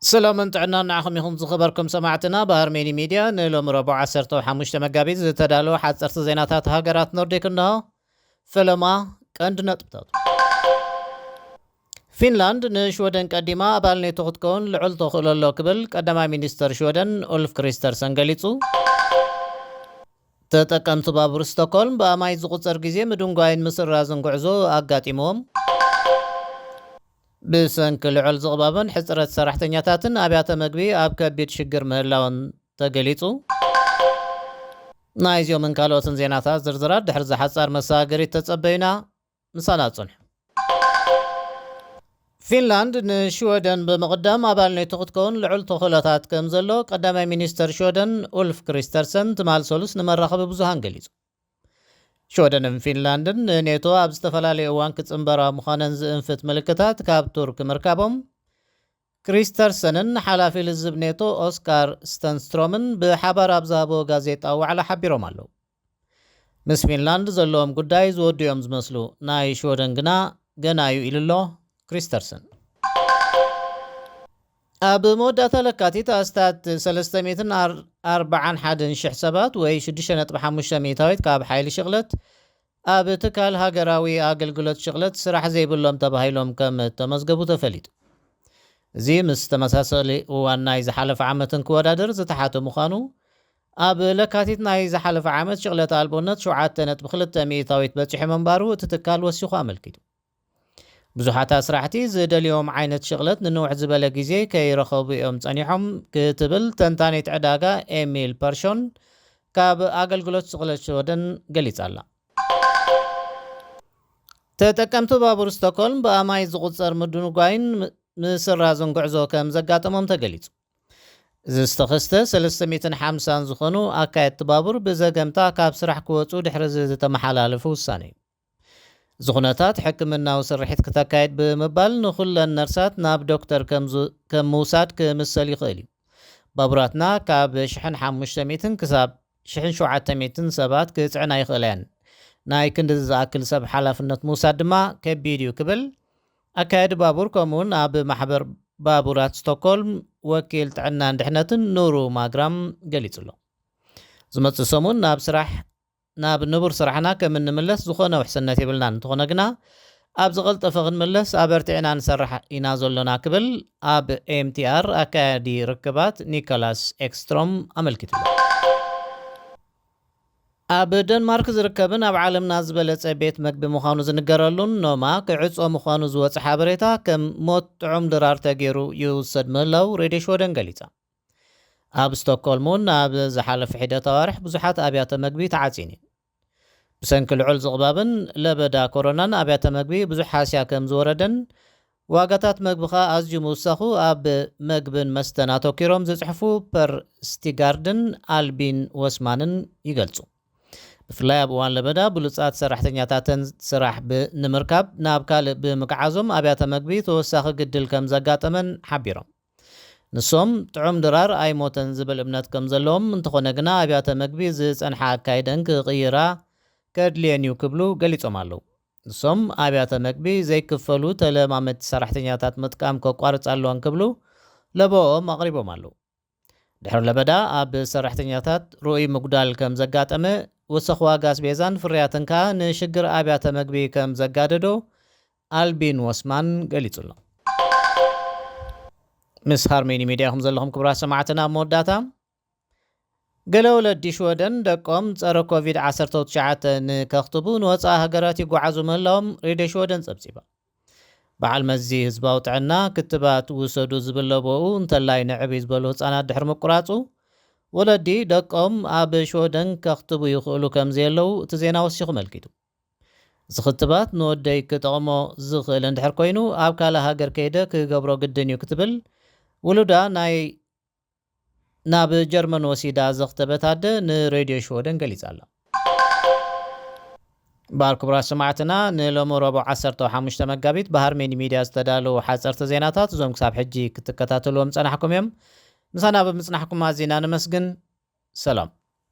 ሰላምን ጥዕናን ንዓኹም ይኹን ዝኸበርኩም ሰማዕትና። ብሃርሜኒ ሚድያ ንሎሚ ረቡዕ ዓሰርተ ሓሙሽተ መጋቢት ዝተዳለወ ሓፀርቲ ዜናታት ሃገራት ኖርዲክ እንሆ። ፈለማ ቀንዲ ነጥብታቱ። ፊንላንድ ንሽወደን ቀዲማ ኣባል ኔቶ ክትከውን ልዑል ተኽእሎ ኣሎ ክብል ቀዳማይ ሚኒስተር ሽወደን ኡልፍ ክሪስተርሰን ገሊጹ። ተጠቀምቲ ባቡር ስቶክሆልም ብኣማይ ዝቑጸር ግዜ ምድንጓይን ምስራዝን ጉዕዞ ኣጋጢምዎም። ብሰንኪ ልዑል ዝቕባብን ሕጽረት ሰራሕተኛታትን ኣብያተ መግቢ ኣብ ከቢድ ሽግር ምህላውን ተገሊጹ። ናይዚኦምን ካልኦትን ዜናታት ዝርዝራት ድሕሪ ዝሓጻር መሰጋገሪት ተጸበዩና። ምሳና ጽንሑ። ፊንላንድ ንሽወደን ብምቕዳም ኣባል ኔቶ ክትከውን ልዑል ተኽእሎታት ከም ዘሎ ቀዳማይ ሚኒስተር ሽወደን ኡልፍ ክሪስተርሰን ትማል ሰሉስ ንመራኸቢ ብዙሃን ገሊጹ። ሽወደንን ፊንላንድን ንኔቶ ኣብ ዝተፈላለዩ እዋን ክጽንበራ ምዃነን ዝእንፍት ምልክታት ካብ ቱርክ ምርካቦም፣ ክሪስተርሰንን ሓላፊ ልዝብ ኔቶ ኦስካር ስተንስትሮምን ብሓባር ኣብ ዝሃብዎ ጋዜጣዊ ዋዕላ ሓቢሮም ኣለዉ። ምስ ፊንላንድ ዘለዎም ጉዳይ ዝወዱ እዮም ዝመስሉ፣ ናይ ሽወደን ግና ገና እዩ ኢሉ ኣሎ ክሪስተርሰን። ኣብ መወዳእታ ለካቲት ኣስታት ሰለስተ ሚእትን ኣርባዓን ሓደን ሽሕ ሰባት ወይ ሽዱሽተ ነጥቢ ሓሙሽተ ሚእታዊት ካብ ሓይሊ ሽቕለት ኣብ ትካል ሃገራዊ ኣገልግሎት ሽቕለት ስራሕ ዘይብሎም ተባሂሎም ከም እተመዝገቡ ተፈሊጡ። እዚ ምስ ተመሳሰሊ እዋን ናይ ዝሓለፈ ዓመትን ክወዳደር ዝተሓተ ምዃኑ፣ ኣብ ለካቲት ናይ ዝሓለፈ ዓመት ሽቕለት ኣልቦነት ሸውዓተ ነጥቢ ክልተ ሚእታዊት በጺሑ ምንባሩ እቲ ትካል ወሲኹ ኣመልኪቱ። ብዙሓት ኣስራሕቲ ዝደልዮም ዓይነት ሽቕለት ንንውሕ ዝበለ ግዜ ከይረኸቡ እዮም ጸኒሖም ክትብል ተንታኒት ዕዳጋ ኤሚል ፐርሾን ካብ ኣገልግሎት ሽቕለት ሽወደን ገሊጻ ኣላ። ተጠቀምቲ ባቡር ስቶክሆልም ብኣማይ ዝቑጸር ምድንጓይን ም-፣ ምስራዝን ጉዕዞ ከም ዘጋጠሞም ተገሊጹ። እዚ ዝተኸስተ ሰለስተ ሚእትን ሓምሳን ዝኾኑ ኣካየድቲ ባቡር ብዘገምታ ካብ ስራሕ ክወጹ ድሕሪ እዚ ዝተመሓላለፈ ውሳነ እዩ። እዚ ኩነታት ሕክምናዊ ስርሒት ክተካየድ ብምባል ንኹለን ነርሳት ናብ ዶክተር ከም ዝ-፣ ከም ምውሳድ ክምሰል ይኽእል እዩ። ባቡራትና ካብ ሽሕን ሓሙሽተ ሚእትን ክሳብ ሽሕን ሸውዓተ ሚእትን ሰባት ክጽዕና ይኽእላ እየን። ናይ ክንድዚ ዝኣክል ሰብ ሓላፍነት ምውሳድ ድማ ከቢድ እዩ ክብል ኣካያዲ ባቡር ከምኡውን ኣብ ማሕበር ባቡራት ስቶክሆልም ወኪል ጥዕናን ድሕነትን ኑሩ ማግራም ገሊጹ ኣሎ። ዝመጽእ ሰሙን ናብ ስራሕ፣ ናብ ንቡር ስራሕና ከም እንምለስ ዝኾነ ውሕስነት የብልናን። እንተኾነ ግና ኣብ ዝቐልጠፈ ክንምለስ ኣበርቲዕና ንሰርሕ ኢና ዘሎና ክብል ኣብ ኤምቲኣር ኣካያዲ ርክባት ኒኮላስ ኤክስትሮም ኣመልኪቱ ኣሎ። ኣብ ደንማርክ ዝርከብን ኣብ ዓለምና ዝበለጸ ቤት መግቢ ምዃኑ ዝንገረሉን ኖማ ክዕጾ ምዃኑ ዝወጸ ሓበሬታ ከም ሞት ጥዑም ድራር ተገይሩ ይውሰድ ምህላው ሬድዮ ሽወደን ገሊጻ። ኣብ ስቶክሆልም እውን ኣብ ዝሓለፈ ሒደት ኣዋርሕ ብዙሓት ኣብያተ መግቢ ተዓጽየን እየን። ብሰንኪ ልዑል ዝቕባብን ለበዳ ኮሮናን ኣብያተ መግቢ ብዙሕ ሃስያ ከም ዝወረደን ዋጋታት መግቢ ኸኣ ኣዝዩ ምውሳኹ ኣብ መግብን መስተን ኣተኪሮም ዝጽሕፉ ፐር ስቲጋርድን ኣልቢን ወስማንን ይገልጹ። ብፍላይ ኣብ እዋን ለበዳ ብሉጻት ሰራሕተኛታተን ስራሕ ብ-፣ ንምርካብ ናብ ካልእ ብምግዓዞም ኣብያተ መግቢ ተወሳኺ ግድል ከም ዘጋጠመን ሓቢሮም። ንሶም ጥዑም ድራር ኣይሞተን ዝብል እምነት ከም ዘለዎም፣ እንተኾነ ግና ኣብያተ መግቢ ዝጸንሓ ኣካይደን ክቕይራ ከድልየን እዩ ክብሉ ገሊጾም ኣለዉ። ንሶም ኣብያተ መግቢ ዘይክፈሉ ተለማመድቲ ሰራሕተኛታት ምጥቃም ከቋርጻ ኣለወን ክብሉ ለበኦም ኣቕሪቦም ኣለዉ። ድሕሪ ለበዳ ኣብ ሰራሕተኛታት ርኡይ ምጉዳል ከም ዘጋጠመ፣ ወሰኽ ዋጋ ኣስቤዛን ፍርያትን ከኣ ንሽግር ኣብያተ መግቢ ከም ዘጋደዶ ኣልቢን ወስማን ገሊጹ ኣሎ። ምስ ሃርሜኒ ሚድያ ኢኹም ዘለኹም ክቡራት ሰማዕትና። ኣብ መወዳእታ፣ ገለ ወለዲ ሽወደን ደቆም ጸረ ኮቪድ ዓሰርተ ትሽዓተ ንከኽትቡ ንወጻኢ ሃገራት ይጓዓዙ ምህላዎም ሬድዮ ሽወደን ጸብጺባ። በዓል መዚ ህዝባዊ ጥዕና ክትባት ውሰዱ ዝብል ለበኡ እንተላይ ንዕብይ ዝበሉ ህጻናት ድሕሪ ምቁራጹ፣ ወለዲ ደቆም ኣብ ሽወደን ከኽትቡ ይኽእሉ ከም ዘየለዉ እቲ ዜና ወሲኹ መልኪቱ። እዚ ክትባት ንወደይ ክጠቕሞ ዝኽእል እንድሕር ኮይኑ፣ ኣብ ካልእ ሃገር ከይደ ክገብሮ ግድን እዩ ክትብል ውሉዳ ናይ ናብ ጀርመን ወሲዳ ዘኽተበት ኣደ ንሬድዮ ሽወደን ገሊጻ ኣላ። እምበኣር ክቡራት ሰማዕትና፣ ንሎሚ ረቡዕ ዓሰርተ ሓሙሽተ መጋቢት ብሃርሜኒ ሚድያ ዝተዳለዉ ሓጸርቲ ዜናታት እዞም ክሳብ ሕጂ ክትከታተልዎም ጸናሕኩም እዮም። ምሳና ብምጽናሕኩም ኣዚና ነመስግን። ሰላም።